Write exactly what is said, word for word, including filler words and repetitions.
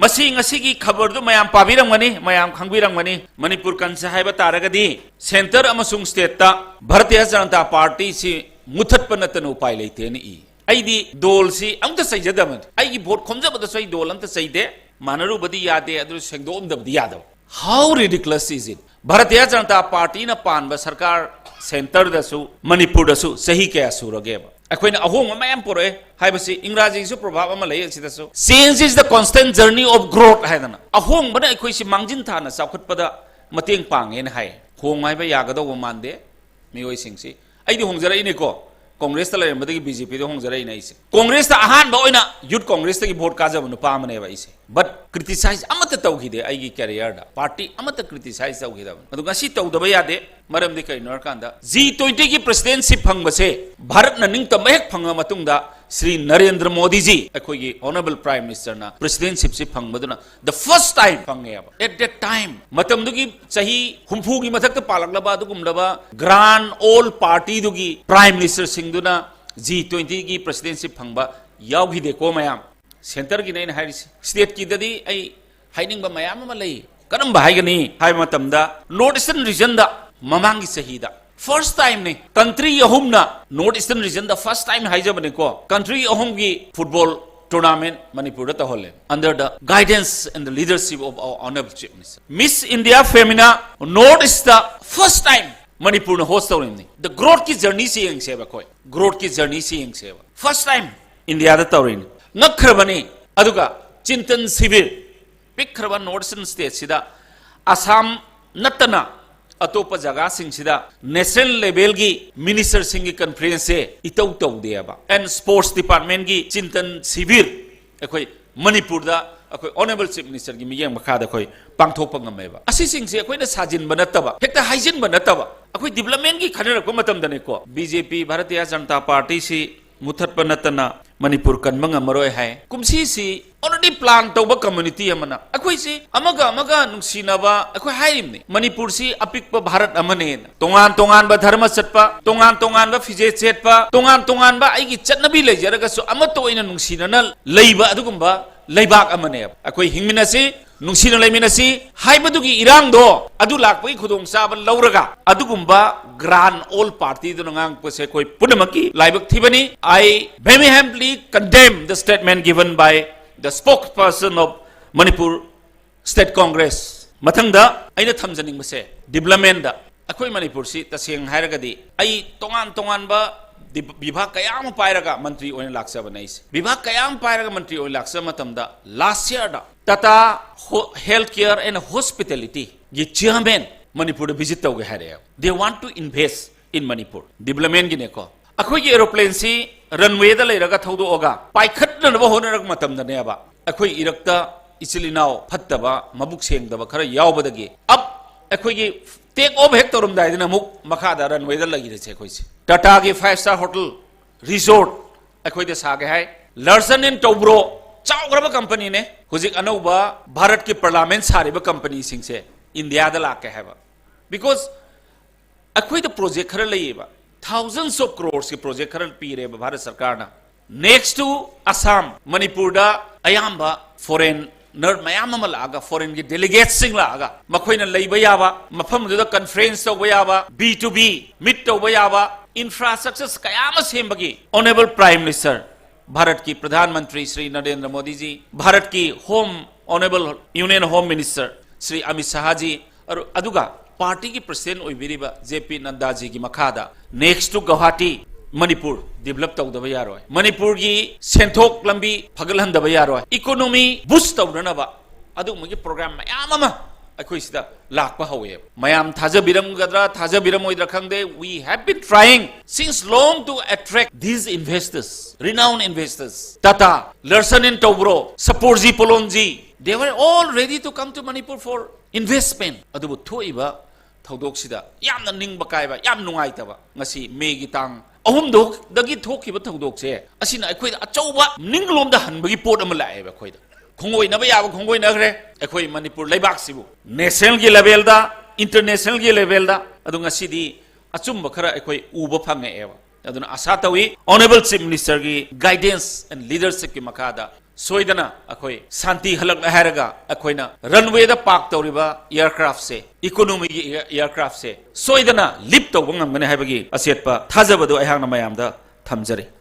ꯃꯁꯤ ꯉꯁꯤꯒꯤ ꯈꯕꯔꯗꯨ ꯃꯌꯥꯝ ꯄꯥꯕꯤꯔꯝꯒꯅꯤ, ꯃꯌꯥꯝ ꯈꯪꯕꯤꯔꯝꯒꯅꯤ꯫ ꯃꯅꯤꯄꯨꯔ ꯀꯟꯁꯦ ꯍꯥꯏꯕ ꯇꯥꯔꯒꯗꯤ ꯁꯦꯟꯇꯔ ꯑꯃꯁꯨꯡ ꯁ꯭ꯇꯦꯠꯇ ꯚꯥꯔꯇꯤꯌ ꯖꯅꯇꯥ ꯄꯥꯔꯇꯤꯁꯤ ꯃꯨꯊꯠꯄ ꯅꯠꯇꯅ ꯎꯄꯥꯏ ꯂꯩꯇꯦꯅ ꯏ꯫ ꯑꯩꯗꯤ ꯗꯣꯜꯁꯤ ꯑꯝꯇ ꯆꯩꯖꯗꯕꯅꯤ꯫ ꯑꯩꯒꯤ ꯚꯣꯠ ꯈꯣꯝꯖꯕꯗꯁꯨ ꯑꯩ ꯗꯣꯜ ꯑꯝꯇ ꯆꯩꯗꯦ꯫ ꯃꯥꯟꯅꯔꯨꯕꯗꯤ ꯌꯥꯗꯦ, ꯑꯗꯨ ꯁꯦꯡꯗꯣꯛꯑꯝꯗꯕꯗꯤ ꯌꯥꯗꯕ꯫ How ridiculous is it? Bharatiya Janata ꯄꯥꯔꯇꯤꯅ ꯄꯥꯟꯕ ꯁꯔꯀꯥꯔ ꯁꯦꯟꯇꯔꯗꯁꯨ, ꯃꯅꯤꯄꯨꯔꯗꯁꯨ ꯆꯍꯤ ꯀꯌꯥ ꯁꯨꯔꯒꯦꯕ? ꯑꯩꯈꯣꯏꯅ ꯑꯍꯣꯡꯕ ꯃꯌꯥꯝ ꯄꯨꯔꯛꯑꯦ ꯍꯥꯏꯕꯁꯤ ꯏꯪꯒ꯭ꯔꯥꯖꯤꯒꯤꯁꯨ ꯄ꯭ꯔꯣꯚꯥꯕ ꯑꯃ ꯂꯩ ꯑꯁꯤꯗꯁꯨ, "Change is the constant journey of growth" ꯍꯥꯏꯗꯅ꯫ ꯑꯍꯣꯡꯕꯅ ꯑꯩꯈꯣꯏꯁꯤ ꯃꯥꯡꯖꯤꯟ ꯊꯥꯅ ꯆꯥꯎꯈꯠꯄꯗ ꯃꯇꯦꯡ ꯄꯥꯡꯉꯦꯅ ꯍꯥꯏ꯫ ꯍꯣꯡꯉꯨ ꯍꯥꯏꯕ ꯌꯥꯒꯗꯧꯕ ꯃꯥꯟꯗꯦ ꯃꯤꯑꯣꯏꯁꯤꯡꯁꯤ꯫ ꯑꯩꯗꯤ ꯍꯣꯡꯖꯔꯛꯏꯅꯤꯀꯣ, ꯀꯣꯡꯒ꯭ꯔꯦꯁꯇ ꯂꯩꯔꯝꯕꯗꯒꯤ ꯕꯤ ꯖꯦ ꯄꯤꯗ ꯍꯣꯡꯖꯔꯛꯏꯅꯦ ꯑꯩꯁꯦ꯫ ꯀꯣꯡꯒ꯭ꯔꯦꯁꯇ ꯑꯍꯥꯟꯕ ꯑꯣꯏꯅ ꯌꯨꯠ ꯀꯣꯡꯒ꯭ꯔꯦꯁꯇꯒꯤ ꯚꯣꯠ ꯀꯥꯖꯕ ꯅꯨꯄꯥ ꯑꯃꯅꯦꯕ ꯑꯩꯁꯦ꯫ But criticize ꯑꯃꯠꯇ ꯇꯧꯈꯤꯗꯦ ꯑꯩꯒꯤ ꯀꯦꯔꯤꯌꯔꯗ, ꯄꯥꯔꯇꯤ ꯑꯃꯠꯇ criticize ꯇꯧꯈꯤꯗꯕꯅꯤ꯫ ꯑꯗꯨ ꯉꯁꯤ ꯇꯧꯗꯕ ꯌꯥꯗꯦ꯫ ꯃꯔꯝꯗꯤ ꯀꯔꯤꯅꯣ ꯍꯥꯏꯔꯀꯥꯟꯗ, ꯖꯤ ꯇ꯭ꯋꯦꯟꯇꯤꯒꯤ ꯄ꯭ꯔꯁꯤꯗꯦꯟꯁꯤꯞ ꯐꯪꯕꯁꯦ ꯚꯥꯔꯠꯅ ꯅꯤꯡꯇꯝꯕ ꯍꯦꯛ ꯐꯪꯉ ꯃꯇꯨꯡꯗ ꯁ꯭ꯔꯤ ꯅꯔꯦꯟꯗ꯭ꯔ ꯃꯣꯗꯤꯖꯤ, ꯑꯩꯈꯣꯏꯒꯤ honourable prime ꯃꯤꯅꯤꯁꯇꯔꯅ ꯄ꯭ꯔꯁꯤꯗꯦꯟꯁꯤꯞꯁꯤ ꯐꯪꯕꯗꯨꯅ the first time ꯐꯪꯉꯦꯕ꯫ At that time, ꯃꯇꯝꯗꯨꯒꯤ ꯆꯍꯤ ꯍꯨꯝꯐꯨꯒꯤ ꯃꯊꯛꯇ ꯄꯥꯜꯂꯛꯂꯕ ꯑꯗꯨꯒꯨꯝꯂꯕ ꯒ꯭ꯔꯥꯟ ꯑꯣꯜ ꯄꯥꯔꯇꯤꯗꯨꯒꯤ ꯄ꯭ꯔꯥꯏꯝ ꯃꯤꯅꯤꯁꯇꯔꯁꯤꯡꯗꯨꯅ ꯖꯤ ꯇ꯭ꯋꯦꯟꯇꯤꯒꯤ ꯄ꯭ꯔꯁꯤꯗꯦꯟꯁꯤꯞ ꯐꯪꯕ ꯌꯥꯎꯈꯤꯗꯦꯀꯣ ꯃꯌꯥꯝ꯫ ꯁꯦꯟꯇꯔꯒꯤꯅꯦ ꯑꯩꯅ ꯍꯥꯏꯔꯤꯁꯦ꯫ ꯁ꯭ꯇꯦꯠꯀꯤꯗꯗꯤ ꯑꯩ ꯍꯥꯏꯅꯤꯡꯕ ꯃꯌꯥꯝ ꯑꯃ ꯂꯩ꯫ ꯀꯔꯝꯕ ꯍꯥꯏꯒꯅꯤ ꯍꯥꯏꯕ ꯃꯇꯝꯗ, ꯅꯣꯔꯠ ꯏꯁꯇꯔꯟ ꯔꯤꯖꯟꯗ ꯃꯃꯥꯡꯒꯤ ꯆꯍꯤꯗ first timeꯅꯤ, ꯀꯟꯇ꯭ꯔꯤ ꯑꯍꯨꯝꯅ ꯅꯣꯔꯠ ꯏꯁꯇꯔꯟ ꯔꯤꯖꯟꯗ first time ꯍꯥꯏꯖꯕꯅꯤꯀꯣ, ꯀꯟꯇ꯭ꯔꯤ ꯑꯍꯨꯝꯒꯤ ꯐꯨꯠꯕꯣꯜ ꯇꯣꯔꯅꯥꯃꯦꯟꯠ ꯃꯅꯤꯄꯨꯔꯗ ꯇꯧꯍꯜꯂꯦ, under the guidance and the leadership of our honorable chief minister. Miss India Femina North East first time ꯃꯅꯤꯄꯨꯔꯅ ꯍꯣꯁ ꯇꯧꯔꯤꯕꯅꯤ꯫ The growthꯀꯤ journeyꯁꯤ ꯌꯦꯡꯁꯦꯕ ꯑꯩꯈꯣꯏ, growthꯀꯤ journeyꯁꯤ ꯌꯦꯡꯁꯦꯕ꯫ First time ꯏꯟꯗꯤꯌꯥꯗ ꯇꯧꯔꯤꯅꯤ꯫ ꯉꯛꯈ꯭ꯔꯕꯅꯤ꯫ ꯑꯗꯨꯒ ꯆꯤꯟꯇꯟ ꯁꯤꯕꯤꯔ, ꯄꯤꯛꯈ꯭ꯔꯕ ꯅꯣꯔꯠ ꯏꯁꯇꯔꯟ ꯁ꯭ꯇꯦꯠꯁꯤꯗ ꯑꯁꯥꯝ ꯅꯠꯇꯅ ꯑꯇꯣꯞꯄ ꯖꯒꯥꯁꯤꯡꯁꯤꯗ ꯅꯦꯁꯅꯦꯜ ꯂꯦꯚꯦꯜꯒꯤ ꯃꯤꯅꯤꯁꯇꯔꯁꯤꯡꯒꯤ ꯀꯟꯐꯔꯦꯟꯁꯁꯦ ꯏꯇꯧ ꯇꯧꯗꯦꯕ꯫ ꯑꯦꯟ ꯁ꯭ꯄꯣꯔꯠꯁ ꯗꯤꯄꯥꯔꯠꯃꯦꯟꯒꯤ ꯆꯤꯟꯇꯟ ꯁꯤꯕꯤꯔ ꯑꯩꯈꯣꯏ ꯃꯅꯤꯄꯨꯔꯗ ꯑꯩꯈꯣꯏ ꯑꯣꯅꯔꯦꯕꯜ ꯆꯤꯐ ꯃꯤꯅꯤꯁꯇꯔꯒꯤ ꯃꯤꯠꯌꯦꯡ ꯃꯈꯥꯗ ꯑꯩꯈꯣꯏ ꯄꯥꯡꯊꯣꯛꯄ ꯉꯝꯃꯦꯕ꯫ ꯑꯁꯤꯁꯤꯡꯁꯦ ꯑꯩꯈꯣꯏꯅ ꯁꯥꯖꯤꯟꯕ ꯅꯠꯇꯕ, ꯍꯦꯛꯇ ꯍꯥꯏꯖꯤꯟꯕ ꯅꯠꯇꯕ, ꯑꯩꯈꯣꯏ ꯗꯤꯕꯂꯞꯃꯦꯟꯒꯤ ꯈꯟꯅꯔꯛꯄ ꯃꯇꯝꯗꯅꯦꯀꯣ, ꯕꯤ ꯖꯦ ꯄꯤ, ꯚꯥꯔꯇꯤꯌ ꯖꯅꯇꯥ ꯄꯥꯔꯇꯤꯁꯤ ꯃꯨꯊꯠꯄ ꯅꯠꯇꯅ ꯃꯅꯤꯄꯨꯔ ꯀꯟꯕ ꯉꯝꯃꯔꯣꯏ ꯍꯥꯏ꯫ ꯀꯨꯝꯁꯤꯁꯤ already plan ꯇꯧꯕ ꯀꯝꯃ꯭ꯌꯨꯅꯤꯇꯤ ꯑꯃꯅ, ꯑꯩꯈꯣꯏꯁꯤ ꯑꯃꯒ ꯑꯃꯒ ꯅꯨꯡꯁꯤꯅꯕ, ꯑꯩꯈꯣꯏ ꯍꯥꯏꯔꯤꯕꯅꯤ, ꯃꯅꯤꯄꯨꯔꯁꯤ ꯑꯄꯤꯛꯄ ꯚꯥꯔꯠ ꯑꯃꯅꯦꯅ꯫ ꯇꯣꯉꯥꯟ ꯇꯣꯉꯥꯟꯕ ꯙꯔꯃ ꯆꯠꯄ, ꯇꯣꯉꯥꯟ ꯇꯣꯉꯥꯟꯕ ꯐꯤꯖꯦꯠ ꯁꯦꯠꯄ, ꯇꯣꯉꯥꯟ ꯇꯣꯉꯥꯟꯕ ꯑꯩꯒꯤ ꯆꯠꯅꯕꯤ ꯂꯩꯖꯔꯒꯁꯨ ꯑꯃꯠꯇ ꯑꯣꯏꯅ ꯅꯨꯡꯁꯤꯅꯅ ꯂꯩꯕ ꯑꯗꯨꯒꯨꯝꯕ ꯂꯩꯕꯥꯛ ꯑꯃꯅꯦꯕ꯫ ꯑꯩꯈꯣꯏ ꯍꯤꯡꯃꯤꯟꯅꯁꯤ, ꯅꯨꯡꯁꯤꯅ ꯂꯩꯃꯤꯟꯅꯁꯤ ꯍꯥꯏꯕꯗꯨꯒꯤ ꯏꯔꯥꯡꯗꯣ, ꯑꯗꯨ ꯂꯥꯛꯄꯒꯤ ꯈꯨꯗꯣꯡꯆꯥꯕ ꯂꯧꯔꯒ ꯑꯗꯨꯒꯨꯝꯕ grand old party ꯗꯨꯅ ꯉꯥꯡꯉꯛꯄꯁꯦ ꯑꯩꯈꯣꯏ ꯄꯨꯝꯅꯃꯛꯀꯤ ꯂꯥꯏꯕꯛ ꯊꯤꯕꯅꯤ꯫ I vehemently condemn the statement given by the spokesperson of Manipur State Congress. ꯃꯊꯪꯗ ꯑꯩꯅ ꯊꯝꯖꯅꯤꯡꯕꯁꯦ, development ꯗ ꯑꯩꯈꯣꯏ ꯃꯅꯤꯄꯨꯔꯁꯤ ꯇꯁꯦꯡꯅ ꯍꯥꯏꯔꯒꯗꯤ, ꯑꯩ ꯇꯣꯉꯥꯟ ꯇꯣꯉꯥꯟꯕ ꯗꯤ-, ꯕꯤꯚꯥꯒ ꯀꯌꯥ ꯑꯃ ꯄꯥꯏꯔꯒ ꯃꯟꯇ꯭ꯔꯤ ꯑꯣꯏꯅ ꯂꯥꯛꯆꯕꯅꯦ ꯑꯩꯁꯦ꯫ ꯕꯤꯚꯥꯒ ꯀꯌꯥ ꯑꯃ ꯄꯥꯏꯔꯒ ꯃꯟꯇ꯭ꯔꯤ ꯑꯣꯏꯅ ꯂꯥꯛꯆꯕ ꯃꯇꯝꯗ, last year the Tata Ho-, Healthcare and Hospitality ꯒꯤ chairman ꯃꯅꯤꯄꯨꯔꯗ visit ꯇꯧꯒꯦ ꯍꯥꯏꯔꯛꯑꯦꯕ꯫ They want to invest in Manipur, development ꯒꯤꯅꯦꯀꯣ꯫ ꯑꯩꯈꯣꯏꯒꯤ aeroplane ꯁꯤ runway ꯗ ꯂꯩꯔꯒ ꯊꯧꯗꯣꯛꯑꯒ ꯄꯥꯏꯈꯠꯅꯅꯕ ꯍꯣꯠꯅꯔꯛꯄ ꯃꯇꯝꯗꯅꯦꯕ, ꯑꯩꯈꯣꯏ ꯏꯔꯛꯇ ꯏꯆꯤꯜ ꯏꯅꯥꯎ ꯐꯠꯇꯕ, ꯃꯕꯨꯛ ꯁꯦꯡꯗꯕ ꯈꯔ ꯌꯥꯎꯕꯗꯒꯤ, ꯑꯞ, ꯑꯩꯈꯣꯏꯒꯤ take off ꯍꯦꯛ ꯇꯧꯔꯝꯗꯥꯏꯗꯅ ꯑꯃꯨꯛ ꯃꯈꯥꯗ runway ꯗ ꯂꯩꯔꯁꯦ ꯑꯩꯈꯣꯏꯁꯦ꯫ ꯇꯥꯇꯥꯒꯤ five star hotel, resort ꯑꯩꯈꯣꯏꯗ ꯁꯥꯒꯦ ꯍꯥꯏ꯫ Larsen and Toubro, ꯆꯥꯎꯈ꯭ꯔꯕ company ꯅꯦ, ꯍꯧꯖꯤꯛ ꯑꯅꯧꯕ ꯚꯥꯔꯠꯀꯤ parliament ꯁꯥꯔꯤꯕ company ꯁꯤꯡꯁꯦ ꯏꯟꯗꯤꯌꯥꯗ ꯂꯥꯛꯀꯦ ꯍꯥꯏꯕ꯫ Because ꯑꯩꯈꯣꯏꯗ project ꯈꯔ ꯂꯩꯌꯦꯕ, thousands of crores ꯀꯤ project ꯈꯔ ꯄꯤꯔꯦꯕ ꯚꯥꯔꯠ ꯁꯔꯀꯥꯔꯅ꯫ Next to Assam, ꯃꯅꯤꯄꯨꯔꯗ ꯑꯌꯥꯝꯕ foreigner ꯃꯌꯥꯝ ꯑꯃ ꯂꯥꯛꯑꯒ, foreign ꯒꯤ delegates ꯁꯤꯡ ꯂꯥꯛꯑꯒ, ꯃꯈꯣꯏꯅ ꯂꯩꯕ ꯌꯥꯕ, ꯃꯐꯝꯗꯨꯗ conference ꯇꯧꯕ ꯌꯥꯕ, B to B meet ꯇꯧꯕ ꯌꯥꯕ infrastructures ꯀꯌꯥ ꯑꯃ ꯁꯦꯝꯕꯒꯤ Honourable Prime Minister, ꯚꯥꯔꯠꯀꯤ ꯄ꯭ꯔꯙꯥꯟ ꯃꯟꯇ꯭ꯔꯤ ꯁ꯭ꯔꯤ ꯅꯔꯦꯟꯗ꯭ꯔ ꯃꯣꯗꯤꯖꯤ, ꯚꯥꯔꯠꯀꯤ Home, Honourable Union Home Minister Shri Amit ꯁꯥꯍꯖꯤ, ꯑꯔꯨ-, ꯑꯗꯨꯒ party ꯒꯤ president ꯑꯣꯏꯕꯤꯔꯤꯕ J P ꯅꯗ꯭ꯗꯥꯖꯤꯒꯤ ꯃꯈꯥꯗ next to Guwahati, Manipur develop ꯇꯧꯗꯕ ꯌꯥꯔꯣꯏ꯫ ꯃꯅꯤꯄꯨꯔꯒꯤ ꯁꯦꯟꯊꯣꯛ ꯂꯝꯕꯤ ꯐꯒꯠꯍꯟꯗꯕ ꯌꯥꯔꯣꯏ꯫ Economy boost ꯇꯧꯅꯅꯕ ꯑꯗꯨꯒꯨꯝꯕꯒꯤ program ꯃꯌꯥꯝ ꯑꯃ ꯑꯩꯈꯣꯏ ꯁꯤꯗ ꯂꯥꯛꯄ ꯍꯧꯋꯦꯕ꯫ ꯃꯌꯥꯝ ꯊꯥꯖꯕꯤꯔꯝꯒꯗ꯭ꯔꯥ, ꯊꯥꯖꯕꯤꯔꯝꯃꯣꯏꯗ꯭ꯔꯥ ꯈꯪꯗꯦ, we have been trying since long to attract these investors, renowned investors, Tata, Larsen and Toubro, Sapurji Pallonji, they were all ready to come to Manipur for investment. ꯑꯗꯨꯕꯨ ꯊꯣꯛꯏꯕ ꯊꯧꯗꯣꯛꯁꯤꯗ ꯌꯥꯝꯅ ꯅꯤꯡꯕ ꯀꯥꯏꯕ, ꯌꯥꯝ ꯅꯨꯡꯉꯥꯏꯇꯕ, ꯉꯁꯤ ꯃꯦꯒꯤ ꯇꯥꯡ ꯑꯍꯨꯝꯗꯒꯤ ꯊꯣꯛꯈꯤꯕ ꯊꯧꯗꯣꯛꯁꯦ, ꯑꯁꯤꯅ ꯑꯩꯈꯣꯏꯗ ꯑꯆꯧꯕ ꯅꯤꯡꯂꯣꯝꯗ ꯍꯟꯕꯒꯤ ꯄꯣꯠ ꯑꯃ ꯂꯥꯛꯑꯦꯕ꯫ ꯑꯩꯈꯣꯏꯗ ꯈꯣꯡꯒꯣꯏꯅꯕ ꯌꯥꯕ ꯈꯣꯡꯒꯣꯏꯅꯈ꯭ꯔꯦ꯫ ꯑꯩꯈꯣꯏ ꯃꯅꯤꯄꯨꯔ ꯂꯩꯕꯥꯛꯁꯤꯕꯨ national ꯒꯤ level ꯗ, international ꯒꯤ level ꯗ, ꯑꯗꯨ ꯉꯁꯤꯗꯤ ꯑꯆꯨꯝꯕ ꯈꯔ ꯑꯩꯈꯣꯏ ꯎꯕ ꯐꯪꯉꯛꯑꯦꯕ꯫ ꯑꯗꯨꯅ ꯑꯥꯁꯥ ꯇꯧꯏ, Honourable Chief Minister ꯒꯤ guidance and leadership ꯀꯤ ꯃꯈꯥꯗ ꯁꯣꯏꯗꯅ ꯑꯩꯈꯣꯏ ꯁꯥꯟꯇꯤ ꯍꯜꯂꯛꯂꯦ ꯍꯥꯏꯔꯒ ꯑꯩꯈꯣꯏꯅ runwayꯗ park ꯇꯧꯔꯤꯕ aircraftꯁꯦ, economyꯒꯤ aircraftꯁꯦ ꯁꯣꯏꯗꯅ leap ꯇꯧꯕ ꯉꯝꯒꯅꯤ ꯍꯥꯏꯕꯒꯤ ꯑꯆꯦꯠꯄ ꯊꯥꯖꯕꯗꯨ ꯑꯩꯍꯥꯛꯅ ꯃꯌꯥꯝꯗ ꯊꯝꯖꯔꯤ꯫